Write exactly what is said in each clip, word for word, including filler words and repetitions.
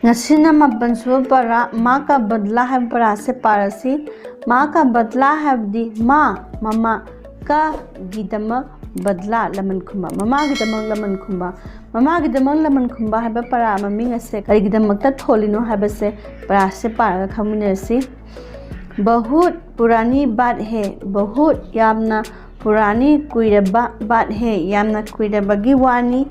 ꯉꯁꯤꯅ ꯃꯥꯄꯟ ꯁꯨꯕ ꯄꯔꯥ ꯃꯥ ꯀꯥ ꯕꯗꯂꯥ ꯍꯥꯏꯕ ꯄꯔꯥꯁꯦ ꯄꯥꯔꯁꯤ꯫ ꯃꯥ ꯀꯥ ꯕꯗꯂꯥ ꯍꯥꯏꯕꯗꯤ ꯃꯥ, ꯃꯃꯥ, ꯀꯥꯒꯤꯗꯃꯛ, ꯕꯗꯂꯥ, ꯂꯃꯟ ꯈꯨꯝꯕ, ꯃꯃꯥꯒꯤꯗꯃꯛ ꯂꯃꯟ ꯈꯨꯝꯕ꯫ ꯃꯃꯥꯒꯤꯗꯃꯛ ꯂꯃꯟ ꯈꯨꯝꯕ ꯍꯥꯏꯕ ꯄꯔꯥ ꯃꯃꯤꯡ ꯑꯁꯦ ꯀꯔꯤꯒꯤꯗꯃꯛꯇ ꯊꯣꯜꯂꯤꯅꯣ ꯍꯥꯏꯕꯁꯦ ꯄꯔꯥꯁꯦ ꯄꯥꯔꯒ ꯈꯪꯃꯤꯟꯅꯔꯁꯤ꯫ ꯕꯍꯨꯠ ꯄꯨꯔꯥꯅꯤ ꯕꯥꯠ ꯍꯦ꯫ ꯕꯍꯨꯠ, ꯌꯥꯝꯅ, ꯄꯨꯔꯥꯅꯤ, ꯀꯨꯏꯔꯕ, ꯕꯥꯠ ꯍꯦ, ꯌꯥꯝꯅ ꯀꯨꯏꯔꯕꯒꯤ ꯋꯥꯅꯤ꯫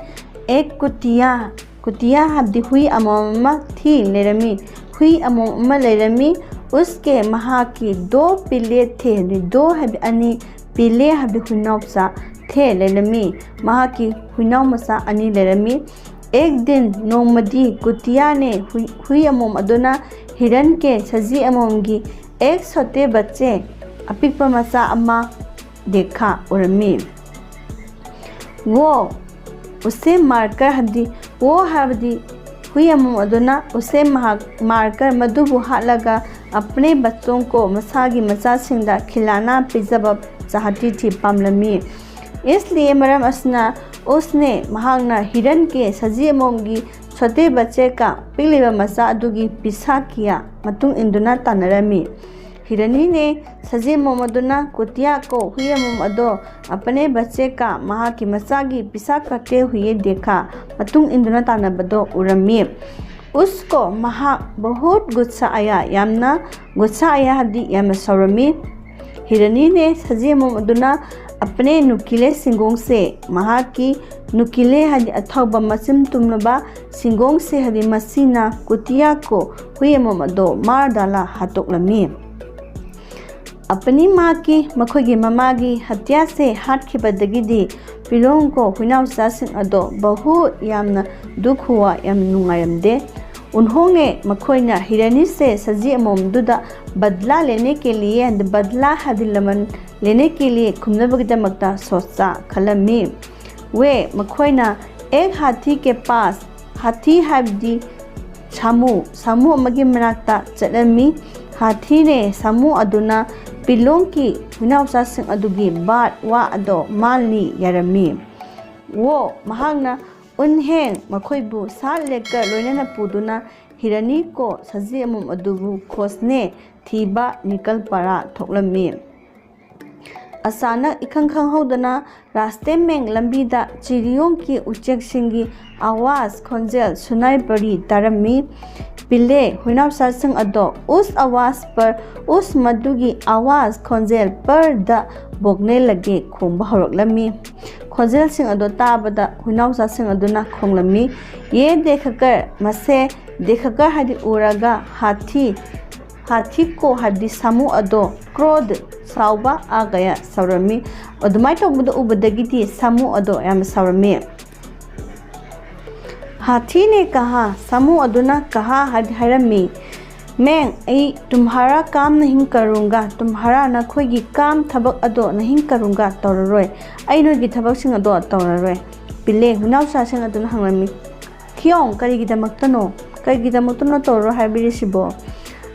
ꯑꯦꯛ ꯀꯨꯇꯤꯌꯥ, ꯀꯨꯇꯤꯌꯥ ꯍꯥꯏꯕꯗꯤ ꯍꯨꯏ ꯑꯃꯣꯝ ꯑꯃ, ꯊꯤ, ꯂꯩꯔꯝꯃꯤ꯫ ꯍꯨꯏ ꯑꯃꯣꯝ ꯑꯃ ꯂꯩꯔꯝꯃꯤ꯫ ꯎꯁꯀꯦ, ꯃꯍꯥꯛꯀꯤ, ꯗꯣ ꯄꯤꯂꯦ ꯊꯦ, ꯗꯣ ꯍꯥꯏꯕꯗꯤ ꯑꯅꯤ, ꯄꯤꯂꯦ ꯍꯥꯏꯕꯗꯤ ꯍꯨꯏꯅꯥꯎꯆꯥ, ꯊꯦ, ꯂꯩꯔꯝꯃꯤ꯫ ꯃꯍꯥꯛꯀꯤ ꯍꯨꯏꯅꯥꯎ ꯃꯆꯥ ꯑꯅꯤ ꯂꯩꯔꯝꯃꯤ꯫ ꯑꯦꯛ ꯗꯤꯟ, ꯅꯣꯡꯃꯗꯤ, ꯀꯨꯇꯤꯌꯥꯅꯦ, ꯍꯨꯏ, ꯍꯨꯏ ꯑꯃꯣꯝ ꯑꯗꯨꯅ, ꯍꯤꯔꯟ ꯀꯦ, ꯁꯖꯤ ꯑꯃꯣꯝꯒꯤ, ꯑꯦꯛ ꯁꯣꯇꯦ ꯕꯆꯦ, ꯑꯄꯤꯛꯄ ꯃꯆꯥ ꯑꯃ, ꯗꯦꯈꯥ, ꯎꯔꯝꯃꯤ꯫ ꯋꯣ ꯎꯁꯦ ꯃꯥꯔꯀꯔ ꯍꯥꯏꯕꯗꯤ, ꯋꯣ ꯍꯥꯏꯕꯗꯤ ꯍꯨꯏ ꯑꯃꯣꯝ ꯑꯗꯨꯅ ꯎꯁꯦ ꯃꯍꯥꯛ, ꯃꯥꯔꯀꯔ ꯃꯗꯨꯕꯨ ꯍꯥꯠꯂꯒ ꯑꯄꯅꯦ ꯕꯆꯣꯡ ꯀꯣ, ꯃꯁꯥꯒꯤ ꯃꯆꯥꯁꯤꯡꯗ, ꯈꯤꯂꯥꯅꯥ ꯄꯤꯖꯕ ꯆꯥꯍꯇꯤ ꯊꯤ, ꯄꯥꯝꯂꯝꯃꯤ꯫ ꯏꯁꯂꯤꯌꯦ, ꯃꯔꯝ ꯑꯁꯤꯅ, ꯎꯁꯅꯦ, ꯃꯍꯥꯛꯅ, ꯍꯤꯔꯟ ꯀꯦ, ꯁꯖꯤ ꯑꯃꯣꯝꯒꯤ, ꯁꯣꯇꯦ ꯕꯆꯦ ꯀꯥ, ꯄꯤꯛꯂꯤꯕ ꯃꯆꯥ ꯑꯗꯨꯒꯤ, ꯄꯤꯁꯥ ꯀꯤꯌꯥ, ꯃꯇꯨꯡ ꯏꯟꯗꯨꯅ ꯇꯥꯟꯅꯔꯝꯃꯤ꯫ ꯍꯤꯔꯅꯤꯅꯦ, ꯁꯖꯤ ꯑꯃꯣꯝ ꯑꯗꯨꯅ, ꯀꯨꯇꯤꯌꯥ ꯀꯣ, ꯍꯨꯏ ꯑꯃꯣꯝ ꯑꯗꯣ, ꯑꯄꯅꯦ ꯕꯆꯦ ꯀꯥ, ꯃꯍꯥꯛꯀꯤ ꯃꯆꯥꯒꯤ, ꯄꯤꯁꯥ ꯀꯥꯇꯦ ꯍꯨꯏꯌꯦ ꯗꯦꯈꯥ, ꯃꯇꯨꯡ ꯏꯟꯗꯨꯅ ꯇꯥꯟꯅꯕꯗꯣ ꯎꯔꯝꯃꯤ꯫ ꯎꯁꯀꯣ, ꯃꯍꯥꯛ, ꯕꯍꯨꯠ ꯒꯨꯠꯁꯥ ꯑꯌꯥ, ꯌꯥꯝꯅ, ꯒꯨꯠꯁꯥ ꯑꯌꯥ ꯍꯥꯏꯕꯗꯤ ꯌꯥꯝꯅ ꯁꯥꯎꯔꯝꯃꯤ꯫ ꯍꯤꯔꯅꯤꯅꯦ, ꯁꯖꯤ ꯑꯃꯣꯝ ꯑꯗꯨꯅ, ꯑꯄꯅꯦ ꯅꯨꯀꯤꯂꯦ ꯁꯤꯡꯒꯣꯡꯁꯦ, ꯃꯍꯥꯛꯀꯤ, ꯅꯨꯀꯤꯂꯦ ꯍꯥꯏꯗꯤ ꯑꯊꯧꯕ ꯃꯆꯤꯟ ꯇꯨꯝꯂꯕ, ꯁꯤꯡꯒꯣꯡꯁꯦ ꯍꯥꯏꯗꯤ ꯃꯁꯤꯅ, ꯀꯨꯇꯤꯌꯥ ꯀꯣ, ꯍꯨꯏ ꯑꯃꯣꯝ ꯑꯗꯣ, ꯃꯥꯔ ꯗꯥꯂꯥ, ꯍꯥꯠꯇꯣꯛꯂꯝꯃꯤ꯫ ꯑꯄꯅꯤ ꯃꯥꯀꯤ, ꯃꯈꯣꯏꯒꯤ ꯃꯃꯥꯒꯤ, ꯍꯇꯤꯌꯥꯁꯦ ꯍꯥꯠꯈꯤꯕꯗꯒꯤꯗꯤ ꯄꯤꯂꯣꯡ ꯀꯣ ꯍꯨꯏꯅꯥꯎꯆꯥꯁꯤꯡ ꯑꯗꯣ ꯕꯍꯨ ꯌꯥꯝꯅ ꯗꯨꯈꯨꯋꯥ, ꯌꯥꯝ ꯅꯨꯡꯉꯥꯏꯔꯝꯗꯦ꯫ ꯎꯟꯍꯣꯡꯉꯦ, ꯃꯈꯣꯏꯅ ꯍꯤꯔꯅꯤꯁꯦ ꯁꯖꯤ ꯑꯃꯣꯝꯗꯨꯗ ꯕꯗꯂꯥ ꯂꯦꯅꯦ ꯀꯦ ꯂꯤꯌꯦ, ꯕꯗꯂꯥ ꯍꯥꯏꯗꯤ ꯂꯃꯟ, ꯂꯦꯅꯦ ꯀꯦ ꯂꯤꯌꯦ ꯈꯨꯝꯅꯕꯒꯤꯗꯃꯛꯇ ꯁꯣꯆꯥ ꯈꯜꯂꯝꯃꯤ꯫ ꯋꯦ, ꯃꯈꯣꯏꯅ ꯑꯦꯛ ꯍꯥꯊꯤ ꯀꯦ ꯄꯥꯁ, ꯍꯥꯊꯤ ꯍꯥꯏꯕꯗꯤ ꯁꯥꯃꯨ, ꯁꯥꯃꯨ ꯑꯃꯒꯤ ꯃꯅꯥꯛꯇ ꯆꯠꯂꯝꯃꯤ꯫ ꯍꯥꯊꯤꯅꯦ, ꯁꯥꯃꯨ ꯑꯗꯨꯅ ꯄꯤꯂꯣꯡꯒꯤ ꯍꯨꯏꯅꯥꯎꯆꯥꯁꯤꯡ ꯑꯗꯨꯒꯤ ꯕꯥꯠ ꯋꯥ ꯑꯗꯣ ꯃꯥꯜꯂꯤ ꯌꯥꯔꯝꯃꯤ꯫ ꯋꯣ, ꯃꯍꯥꯛꯅ ꯎꯟꯍꯦꯡ ꯃꯈꯣꯏꯕꯨ ꯁꯥꯠ ꯂꯦꯛꯀ ꯂꯣꯏꯅꯅ ꯄꯨꯗꯨꯅ ꯍꯤꯔꯅꯤ ꯀꯣ ꯁꯖꯤ ꯑꯃꯣꯝ ꯑꯗꯨꯕꯨ ꯈꯣꯁꯅꯦ ꯊꯤꯕ ꯅꯤꯀꯜ ꯄꯔꯥ ꯊꯣꯛꯂꯝꯃꯤ꯫ ꯑꯆꯥꯅꯛ ꯏꯈꯪ ꯈꯪꯍꯧꯗꯅ ꯔꯥꯁꯇꯦꯝꯃꯦꯡ ꯂꯝꯕꯤꯗ ꯆꯤꯔꯤꯌꯣꯡꯒꯤ ꯎꯆꯦꯛꯁꯤꯡꯒꯤ ꯑꯋꯥꯖ ꯈꯣꯟꯖꯦꯜ ꯁꯨꯅꯥꯏ ꯄꯔꯤ ꯇꯥꯔꯝꯃꯤ꯫ ꯄꯤꯂꯦ ꯍꯨꯏꯅꯥꯎꯆꯥꯁꯤꯡ ꯑꯗꯣ ꯎꯁ ꯑꯋꯥꯖ ꯄꯔ ꯎꯁ ꯃꯗꯨꯒꯤ ꯑꯋꯥꯖ ꯈꯣꯟꯖꯦꯜ ꯄꯔꯗ ꯕꯣꯛꯅꯦ ꯂꯒꯦ ꯈꯣꯡꯕ ꯍꯧꯔꯛꯂꯝꯃꯤ꯫ ꯈꯣꯟꯖꯦꯜꯁꯤꯡ ꯑꯗꯣ ꯇꯥꯕꯗ ꯍꯨꯏꯅꯥꯎꯆꯥꯁꯤꯡ ꯑꯗꯨꯅ ꯈꯣꯡꯂꯝꯃꯤ꯫ ꯌꯦ ꯗꯦꯈꯀꯔ ꯃꯁꯦ ꯗꯦꯈꯀꯔ ꯍꯥꯏꯗꯤ ꯎꯔꯒ ꯍꯥꯊꯤ ꯍꯥꯊꯤ ꯀꯣ ꯍꯥꯏꯕꯗꯤ ꯁꯥꯃꯨ ꯑꯗꯣ ꯀ꯭ꯔꯣꯗ ꯁꯥꯎꯕ ꯑꯥꯒꯌꯥ ꯁꯥꯎꯔꯝꯃꯤ꯫ ꯑꯗꯨꯃꯥꯏꯅ ꯇꯧꯕꯗ ꯎꯕꯗꯒꯤꯗꯤ ꯁꯥꯃꯨ ꯑꯗꯣ ꯌꯥꯝꯅ ꯁꯥꯎꯔꯝꯃꯤ꯫ ꯍꯥꯊꯤꯅꯦ ꯀꯍꯥ ꯁꯥꯃꯨ ꯑꯗꯨꯅ ꯀꯍꯥ ꯍꯥꯏꯗꯤ ꯍꯥꯏꯔꯝꯃꯤ꯫ ꯃꯦꯡ ꯑꯩ ꯇꯨꯝꯍꯥꯔꯥ ꯀꯥꯝ ꯅꯍꯤꯡ ꯀꯔꯨꯡꯒ ꯇꯨꯝꯍꯥꯔꯥ ꯅꯈꯣꯏꯒꯤ ꯀꯥꯝ ꯊꯕꯛ ꯑꯗꯣ ꯅꯍꯤꯡ ꯀꯔꯨꯡꯒ ꯇꯧꯔꯔꯣꯏ꯫ ꯑꯩ ꯅꯣꯏꯒꯤ ꯊꯕꯛꯁꯤꯡ ꯑꯗꯣ ꯇꯧꯔꯔꯣꯏ꯫ ꯄꯤꯂꯦ ꯍꯨꯏꯅꯥꯎꯆꯥꯁꯤꯡ ꯑꯗꯨꯅ ꯍꯪꯂꯝꯃꯤ꯫ ꯈꯤꯌꯣꯡ ꯀꯔꯤꯒꯤꯗꯃꯛꯇꯅꯣ? ꯀꯔꯤꯒꯤꯗꯃꯛꯇꯅꯣ ꯇꯧꯔꯔꯣꯏ ꯍꯥꯏꯕꯤꯔꯤꯁꯤꯕꯣ?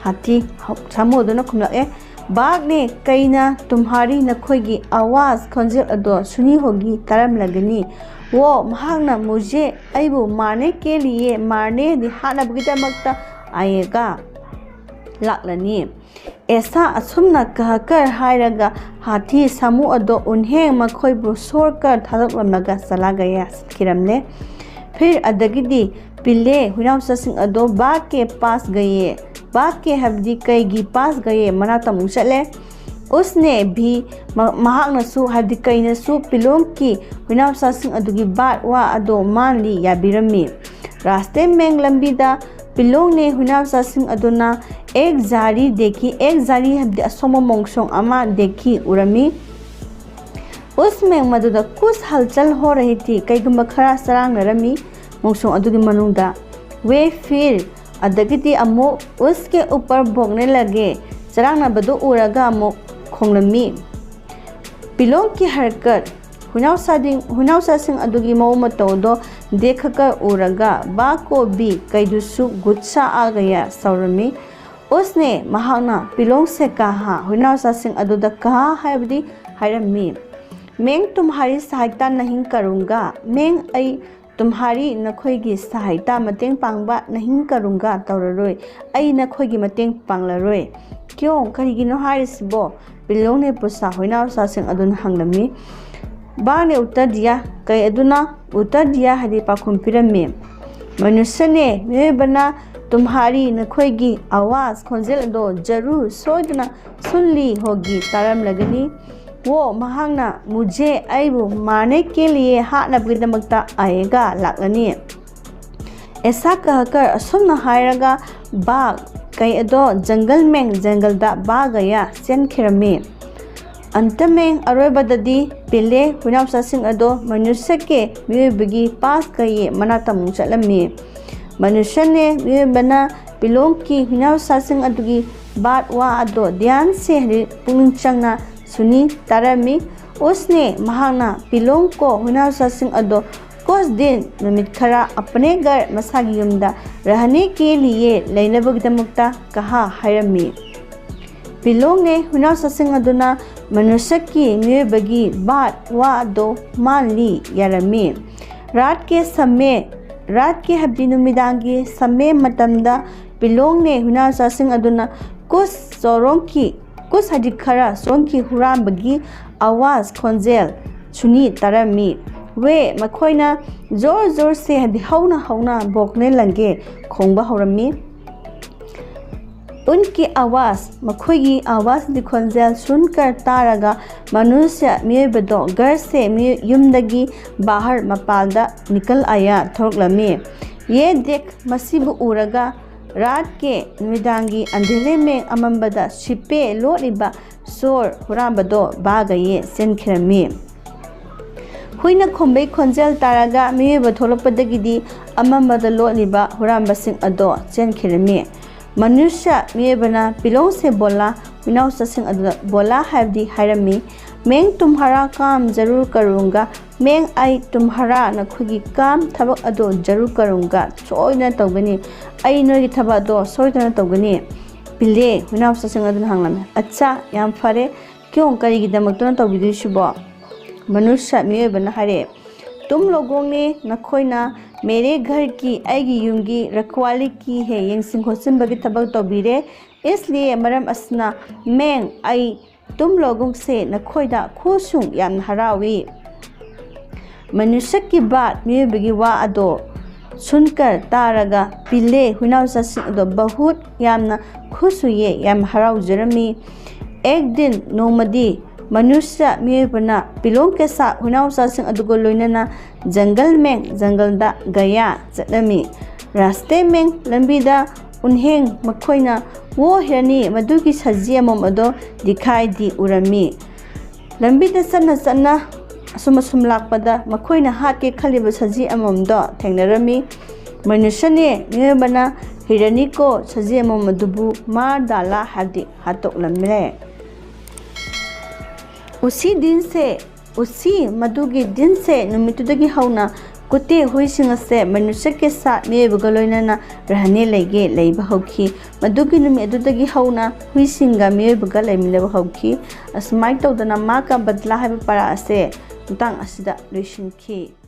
ꯍꯥꯊꯤ ꯁꯥꯃꯨ ꯑꯗꯨꯅ ꯈꯨꯝꯂꯛꯑꯦ꯫ ꯕꯥꯛꯅꯦ ꯀꯩꯅ ꯇꯨꯝꯍꯥꯔꯤ ꯅꯈꯣꯏꯒꯤ ꯑꯋꯥꯖ ꯈꯣꯟꯖꯦꯜ ꯑꯗꯣ ꯁꯨꯅꯤ ꯍꯣꯒꯤ ꯇꯥꯔꯝꯂꯒꯅꯤ꯫ ꯋꯣ ꯃꯍꯥꯛꯅ ꯃꯨꯖꯦ ꯑꯩꯕꯨ ꯃꯥꯔꯅꯦ ꯀꯦꯂꯤꯌꯦ ꯃꯥꯔꯅꯦꯗꯤ ꯍꯥꯠꯅꯕꯒꯤꯗꯃꯛꯇ ꯑꯥꯌꯦꯒ ꯂꯥꯛꯂꯅꯤ꯫ ꯑꯦꯁꯥ ꯑꯁꯨꯝꯅ ꯀꯍꯀꯔ ꯍꯥꯏꯔꯒ ꯍꯥꯊꯤ ꯁꯥꯃꯨ ꯑꯗꯣ ꯎꯟꯍꯦꯡ ꯃꯈꯣꯏꯕꯨ ꯁꯣꯔꯀꯔ ꯊꯥꯗꯣꯛꯂꯝꯂꯒ ꯆꯂꯥꯒꯌꯥ ꯆꯠꯈꯤꯔꯝꯂꯦ꯫ ꯐꯤꯔ ꯑꯗꯒꯤꯗꯤ ꯄꯤꯂꯦ ꯍꯨꯏꯅꯥꯎꯆꯥꯁꯤꯡ ꯑꯗꯣ ꯕꯥꯛꯀꯦ ꯄꯥꯁ ꯒꯌꯦ ꯕꯥꯛꯀꯦ ꯍꯥꯏꯕꯗꯤ ꯀꯩꯒꯤ ꯄꯥꯁ ꯒꯌꯦ ꯃꯅꯥꯛꯇ ꯑꯃꯨꯛ ꯆꯠꯂꯦ꯫ ꯎꯁꯅꯦ ꯚꯤ ꯃꯍꯥꯛꯅꯁꯨ ꯍꯥꯏꯕꯗꯤ ꯀꯩꯅꯁꯨ ꯄꯤꯂꯣꯡꯀꯤ ꯍꯨꯏꯅꯥꯎꯆꯥꯁꯤꯡ ꯑꯗꯨꯒꯤ ꯕꯥꯠ ꯋꯥ ꯑꯗꯣ ꯃꯥꯅꯂꯤ ꯌꯥꯕꯤꯔꯝꯃꯤ꯫ ꯔꯥꯁꯇꯦꯝꯃꯦꯡ ꯂꯝꯕꯤꯗ ꯄꯤꯂꯣꯡꯅꯦ ꯍꯨꯏꯅꯥꯎꯆꯥꯁꯤꯡ ꯑꯗꯨꯅ ꯑꯦꯛ ꯖꯥꯔꯤ ꯗꯦꯈꯤ ꯑꯦꯛ ꯖꯥꯔꯤ ꯍꯥꯏꯕꯗꯤ ꯑꯁꯣꯡꯕ ꯃꯣꯡꯁꯣꯡ ꯑꯃ ꯗꯦꯈꯤ ꯎꯔꯝꯃꯤ꯫ ꯎꯁꯃꯦꯡ ꯃꯗꯨꯗ ꯀꯨꯁ ꯍꯜꯆꯜ ꯍꯣ ꯔꯍꯤ ꯊꯤ ꯀꯩꯒꯨꯝꯕ ꯈꯔ ꯆꯔꯥꯡꯅꯔꯝꯃꯤ꯫ ꯃꯣꯡꯁꯣꯡ ꯑꯗꯨꯒꯤ ꯃꯅꯨꯡꯗ ꯋꯦ ꯐꯤꯔ ꯑꯗꯒꯤꯗꯤ ꯑꯃꯨꯛ ꯎꯁꯀꯦ ꯎꯄꯔ ꯚꯣꯛꯅꯦ ꯂꯒꯦ ꯆꯔꯥꯡꯅꯕꯗꯨ ꯎꯔꯒ ꯑꯃꯨꯛ ꯈꯣꯡꯂꯝꯃꯤ꯫ ꯄꯤꯂꯣꯡꯀꯤ ꯍꯔꯀꯠ ꯍꯨꯏꯅꯥꯎꯆꯥꯗꯤꯡ ꯍꯨꯏꯅꯥꯎꯆꯥꯁꯤꯡ ꯑꯗꯨꯒꯤ ꯃꯑꯣꯡ ꯃꯇꯧꯗꯣ ꯗꯦꯈꯀ ꯎꯔꯒ ꯕꯥ ꯀꯣꯕꯤ ꯀꯩꯗꯨꯁꯨ ꯒꯨꯠꯁꯥ ꯑꯥꯒꯌꯥ ꯁꯥꯎꯔꯝꯃꯤ꯫ ꯎꯁꯅꯦ ꯃꯍꯥꯛꯅ ꯄꯤꯂꯣꯡ ꯁꯦꯀꯥꯍꯥ ꯍꯨꯏꯅꯥꯎꯆꯥꯁꯤꯡ ꯑꯗꯨꯗ ꯀꯍꯥ ꯍꯥꯏꯕꯗꯤ ꯍꯥꯏꯔꯝꯃꯤ꯫ ꯃꯦꯡ ꯇꯨꯝꯍꯥꯔꯤ ꯁꯥꯍꯤꯇꯥ ꯅꯍꯤꯡ ꯀꯔꯨꯡꯒ ꯃꯦꯡ ꯑꯩ ꯇꯨꯝꯍꯥꯔꯤ ꯅꯈꯣꯏꯒꯤ ꯁꯍꯥꯏꯇꯥ ꯃꯇꯦꯡ ꯄꯥꯡꯕ ꯅꯍꯤꯡ ꯀꯔꯨꯡꯒ ꯇꯧꯔꯔꯣꯏ꯫ ꯑꯩ ꯅꯈꯣꯏꯒꯤ ꯃꯇꯦꯡ ꯄꯥꯡꯂꯔꯣꯏ꯫ ꯀ꯭ꯌꯣꯡ, ꯀꯔꯤꯒꯤꯅꯣ ꯍꯥꯏꯔꯤꯁꯤꯕꯣ? ꯄꯤꯂꯣꯡꯅꯦ ꯄꯨꯁꯥ ꯍꯨꯏꯅꯥꯎꯆꯥꯁꯤꯡ ꯑꯗꯨꯅ ꯍꯪꯂꯝꯃꯤ꯫ ꯕꯥꯅꯦ ꯎꯠꯇꯔ ꯗꯤꯌꯥ, ꯀꯩ ꯑꯗꯨꯅ ꯎꯠꯇꯔ ꯗꯤꯌꯥ ꯍꯥꯏꯗꯤ ꯄꯥꯎꯈꯨꯝ ꯄꯤꯔꯝꯃꯤ꯫ ꯃꯅꯨꯁ꯭ꯌꯅꯦ, ꯃꯤꯑꯣꯏꯕꯅ ꯇꯨꯝꯍꯥꯔꯤ ꯅꯈꯣꯏꯒꯤ ꯑꯋꯥꯖ ꯈꯣꯟꯖꯦꯜ ꯑꯗꯣ ꯖꯔꯨꯔ ꯁꯣꯏꯗꯅ ꯁꯨꯟꯂꯤ ꯍꯣꯒꯤ ꯇꯥꯔꯝꯂꯒꯅꯤ꯫ ꯋꯣ, ꯃꯍꯥꯛꯅ ꯃꯨꯖꯦ ꯑꯩꯕꯨ ꯃꯥꯔꯅꯦ ꯀꯦ ꯂꯤꯌꯦ ꯍꯥꯠꯅꯕꯒꯤꯗꯃꯛꯇ ꯑꯥꯌꯦꯒ ꯂꯥꯛꯂꯅꯤ꯫ ꯑꯦꯁꯥ ꯀꯍꯀꯔ ꯑꯁꯨꯝꯅ ꯍꯥꯏꯔꯒ ꯕꯥꯒ ꯀꯩ ꯑꯗꯣ ꯖꯪꯒꯜ ꯃꯦꯡ ꯖꯪꯒꯜꯗ ꯕꯥꯒꯌꯥ ꯆꯦꯟꯈꯤꯔꯝꯃꯤ꯫ ꯑꯟꯇꯃꯦꯡ ꯑꯔꯣꯏꯕꯗꯗꯤ ꯄꯤꯂꯦ ꯍꯨꯏꯅꯥꯎꯆꯥꯁꯤꯡ ꯑꯗꯣ ꯃꯅꯨꯁ꯭ꯌꯀꯦ ꯃꯤꯑꯣꯏꯕꯒꯤ ꯄꯥꯁ ꯀꯌꯦ ꯃꯅꯥꯛꯇ ꯑꯃꯨꯛ ꯆꯠꯂꯝꯃꯤ꯫ ꯃꯅꯨꯁ꯭ꯌꯅꯦ ꯃꯤꯑꯣꯏꯕꯅ ꯄꯤꯂꯣꯡꯀꯤ ꯍꯨꯏꯅꯥꯎꯆꯥꯁꯤꯡ ꯑꯗꯨꯒꯤ ꯕꯥꯠ ꯋꯥ ꯑꯗꯣ ꯙ꯭ꯌꯥꯟ ꯁꯦ ꯍꯥꯏꯗꯤ ꯄꯨꯛꯅꯤꯡ ꯆꯪꯅ ꯁꯨꯅꯤ ꯇꯥꯔꯝꯃꯤ꯫ ꯎꯁꯅꯦ ꯃꯍꯥꯛꯅ ꯄꯤꯂꯣꯡꯀꯣ ꯍꯨꯏꯅꯥꯎꯆꯥꯁꯤꯡ ꯑꯗꯣ ꯀꯣꯁ ꯗꯤꯟ ꯅꯨꯃꯤꯠ ꯈꯔ ꯑꯄꯅꯦ ꯒꯔ ꯃꯁꯥꯒꯤ ꯌꯨꯝꯗ ꯔꯍꯅꯦ ꯀꯦ ꯂꯤꯌꯦ ꯂꯩꯅꯕꯒꯤꯗꯃꯛꯇ ꯀꯍꯥ ꯍꯥꯏꯔꯝꯃꯤ꯫ ꯄꯤꯂꯣꯡꯅꯦ ꯍꯨꯏꯅꯥꯎꯆꯥꯁꯤꯡ ꯑꯗꯨꯅ ꯃꯅꯨꯁ꯭ꯌꯀꯤ ꯃꯤꯑꯣꯏꯕꯒꯤ ꯕꯥꯠ ꯋꯥ ꯑꯗꯣ ꯃꯥꯟꯂꯤ ꯌꯥꯔꯝꯃꯤ꯫ ꯔꯥꯠꯀꯦ ꯁꯝꯃꯦ, ꯔꯥꯠꯀꯦ ꯍꯥꯏꯕꯗꯤ ꯅꯨꯃꯤꯗꯥꯡꯒꯤ ꯁꯝꯃꯦ ꯃꯇꯝꯗ ꯄꯤꯂꯣꯡꯅꯦ ꯍꯨꯏꯅꯥꯎꯆꯥꯁꯤꯡ ꯑꯗꯨꯅ ꯀꯨꯁ ꯆꯣꯔꯣꯡꯀꯤ, ꯀꯨꯁ ꯍꯥꯏꯗꯤ ꯈꯔ, ꯆꯣꯔꯣꯡꯀꯤ ꯍꯨꯔꯥꯟꯕꯒꯤ ꯑꯋꯥꯖ ꯈꯣꯟꯖꯦꯜ ꯁꯨꯅꯤ ꯇꯥꯔꯝꯃꯤ꯫ ꯋꯦ, ꯃꯈꯣꯏꯅ ꯖꯣꯔ ꯖꯣꯔ ꯁꯦ ꯍꯥꯏꯗꯤ ꯍꯧꯅ ꯍꯧꯅ ꯕꯣꯛꯅꯦ ꯂꯪꯒꯦ ꯈꯣꯡꯕ ꯍꯧꯔꯝꯃꯤ꯫ ꯎꯟꯀꯤ ꯑꯋꯥꯖ, ꯃꯈꯣꯏꯒꯤ ꯑꯋꯥꯖ ꯍꯥꯏꯗꯤ ꯈꯣꯟꯖꯦꯜ ꯁꯨꯟꯀꯔ ꯇꯥꯔꯒ ꯃꯅꯨꯁ꯭ꯌ ꯃꯤꯑꯣꯏꯕꯗꯣ ꯒꯔꯁꯦ ꯃꯤꯑꯣꯏ-, ꯌꯨꯝꯗꯒꯤ ꯕꯥꯍꯔ ꯃꯄꯥꯟꯗ ꯅꯤꯀꯜ ꯑꯌꯥ ꯊꯣꯛꯂꯝꯃꯤ꯫ ꯌꯦ ꯗꯦꯛ, ꯃꯁꯤꯕꯨ ꯎꯔꯒ ꯔꯥꯠꯀꯦ ꯅꯨꯃꯤꯗꯥꯡꯒꯤ ꯑꯟꯙꯦꯔꯦ ꯃꯦꯡ ꯑꯃꯝꯕꯗ ꯁꯤꯄꯦ ꯂꯣꯠꯂꯤꯕ ꯆꯣꯔ ꯍꯨꯔꯥꯟꯕꯗꯣ ꯕꯥꯒꯌꯦ ꯆꯦꯟꯈꯤꯔꯝꯃꯤ꯫ ꯍꯨꯏꯅ ꯈꯣꯡꯕꯩ ꯈꯣꯟꯖꯦꯜ ꯇꯥꯔꯒ ꯃꯤꯑꯣꯏꯕ ꯊꯣꯛꯂꯛꯄꯗꯒꯤꯗꯤ ꯑꯃꯝꯕꯗ ꯂꯣꯠꯂꯤꯕ ꯍꯨꯔꯥꯟꯕꯁꯤꯡ ꯑꯗꯣ ꯆꯦꯟꯈꯤꯔꯝꯃꯤ꯫ ꯃꯅꯨꯁ꯭ꯌ ꯃꯤꯑꯣꯏꯕꯅ ꯄꯤꯂꯣꯡꯁꯦ ꯕꯣꯂꯥ, ꯍꯨꯏꯅꯥꯎꯆꯥꯁꯤꯡ ꯑꯗꯨꯗ ꯕꯣꯂꯥ ꯍꯥꯏꯕꯗꯤ ꯍꯥꯏꯔꯝꯃꯤ꯫ ꯃꯦꯡ ꯇꯨꯝꯍꯥꯔꯥ ꯀꯥꯝ ꯖꯔꯨꯔ ꯀꯔꯨꯡꯒ, ꯃꯦꯡ ꯑꯩ ꯇꯨꯝꯍꯥꯔꯥ ꯅꯈꯣꯏꯒꯤ ꯀꯥꯝ ꯊꯕꯛ ꯑꯗꯣ ꯖꯔꯨꯔ ꯀꯔꯨꯡꯒ ꯁꯣꯏꯗꯅ ꯇꯧꯒꯅꯤ꯫ ꯑꯩ ꯅꯣꯏꯒꯤ ꯊꯕꯛ ꯑꯗꯣ ꯁꯣꯏꯗꯅ ꯇꯧꯒꯅꯤ꯫ ꯄꯤꯂꯦ, ꯍꯨꯏꯅꯥꯎꯆꯥꯁꯤꯡ ꯑꯗꯨꯅ ꯍꯪꯂꯝꯃꯤ꯫ ꯑꯠꯆꯥ, ꯌꯥꯝ ꯐꯔꯦ꯫ ꯀ꯭ꯌꯣꯡ, ꯀꯔꯤꯒꯤꯗꯃꯛꯇꯅꯣ ꯇꯧꯕꯤꯗꯣꯏꯁꯤꯕꯣ? ꯃꯅꯨꯁ꯭ꯌ ꯃꯤꯑꯣꯏꯕꯅ ꯍꯥꯏꯔꯛꯑꯦ꯫ ꯇꯨꯝ ꯂꯣꯒꯣꯡꯅꯦ ꯅꯈꯣꯏꯅ ꯃꯦꯔꯦ ꯘꯔꯒꯤ ꯑꯩꯒꯤ ꯌꯨꯝꯒꯤ ꯔꯈꯋꯥꯂꯤꯒꯤ ꯍꯦ ꯌꯦꯡꯁꯤꯟ ꯈꯣꯠꯆꯤꯟꯕꯒꯤ ꯊꯕꯛ ꯇꯧꯕꯤꯔꯦ꯫ ꯏꯁꯂꯤꯌꯦ ꯃꯔꯝ ꯑꯁꯤꯅ ꯃꯦꯡ ꯑꯩ ꯇꯨꯝ ꯂꯣꯒꯣꯡꯁꯦ ꯅꯈꯣꯏꯗ ꯈꯨꯁꯨꯡ ꯌꯥꯝꯅ ꯍꯔꯥꯎꯏ꯫ ꯃꯅꯨꯁꯛꯀꯤ ꯕꯥꯠ ꯃꯤꯑꯣꯏꯕꯒꯤ ꯋꯥ ꯑꯗꯣ ꯁꯨꯟꯀꯔ ꯇꯥꯔꯒ ꯄꯤꯂꯦ ꯍꯨꯏꯅꯥꯎꯆꯥꯁꯤꯡ ꯑꯗꯣ ꯕꯍꯨꯠ ꯌꯥꯝꯅ ꯈꯨꯁꯨꯌꯦ ꯌꯥꯝ ꯍꯔꯥꯎꯖꯔꯝꯃꯤ꯫ ꯑꯦꯛ ꯗꯤꯟ ꯅꯣꯡꯃꯗꯤ ꯃꯅꯨꯁ ꯃꯤꯑꯣꯏꯕꯅ ꯄꯤꯂꯣꯡ ꯀꯦꯁꯥ ꯍꯨꯏꯅꯥꯎꯆꯥꯁꯤꯡ ꯑꯗꯨꯒ ꯂꯣꯏꯅꯅ ꯖꯪꯒꯜ ꯃꯦꯡ ꯖꯪꯒꯜꯗ ꯒꯌꯥ ꯆꯠꯂꯝꯃꯤ꯫ ꯔꯥꯁꯇꯦ ꯃꯦꯡ ꯂꯝꯕꯤꯗ ꯎꯟꯍꯦꯡ ꯃꯈꯣꯏꯅ ꯋꯣ ꯍꯤꯔꯅꯤ ꯃꯗꯨꯒꯤ ꯁꯖꯤ ꯑꯃꯃꯝ ꯑꯗꯣ ꯗꯤꯈꯥꯏꯗꯤ ꯎꯔꯝꯃꯤ꯫ ꯂꯝꯕꯤꯗ ꯆꯠꯅ ꯆꯠꯅ ꯑꯁꯨꯝ ꯑꯁꯨꯝ ꯂꯥꯛꯄꯗ ꯃꯈꯣꯏꯅ ꯍꯥꯠꯀꯦ ꯈꯜꯂꯤꯕ ꯁꯖꯤ ꯑꯃꯃꯝꯗꯣ ꯊꯦꯡꯅꯔꯝꯃꯤ꯫ ꯃꯅꯨꯁꯅꯦ ꯃꯤꯑꯣꯏꯕꯅ ꯍꯤꯔꯅꯤꯀꯣ ꯁꯖꯤ ꯑꯃꯃꯝ ꯑꯗꯨꯕꯨ ꯃꯥꯔ ꯗꯥꯂꯥ ꯍꯥꯏꯕꯗꯤ ꯍꯥꯠꯇꯣꯛꯂꯝꯂꯦ꯫ ꯎꯁꯤ ꯗꯤꯟꯁꯦ ꯎꯁꯤ ꯃꯗꯨꯒꯤ ꯗꯤꯟꯁꯦ ꯅꯨꯃꯤꯠꯇꯨꯗꯒꯤ ꯍꯧꯅ ꯀꯨꯠꯇꯦ ꯍꯨꯏꯁꯤꯡ ꯑꯁꯦ ꯃꯅꯨꯁ꯭ꯌ ꯀꯦ ꯁꯥꯊ ꯃꯤꯑꯣꯏꯕꯒ ꯂꯣꯏꯅꯅ ꯔꯍꯅꯦ ꯂꯩꯒꯦ ꯂꯩꯕ ꯍꯧꯈꯤ꯫ ꯃꯗꯨꯒꯤ ꯅꯨꯃꯤꯠ ꯑꯗꯨꯗꯒꯤ ꯍꯧꯅ ꯍꯨꯏꯁꯤꯡꯒ ꯃꯤꯑꯣꯏꯕꯒ ꯂꯩꯃꯤꯟꯅꯕ ꯍꯧꯈꯤ꯫ ꯑꯁꯨꯃꯥꯏꯅ ꯇꯧꯗꯅ ꯃꯥ ꯀꯥ ꯕꯗꯂꯥ ꯍꯥꯏꯕ ꯄꯥꯔꯥ ꯑꯁꯦ ꯃꯇꯥꯡ ꯑꯁꯤꯗ ꯂꯣꯏꯁꯤꯟꯈꯤ꯫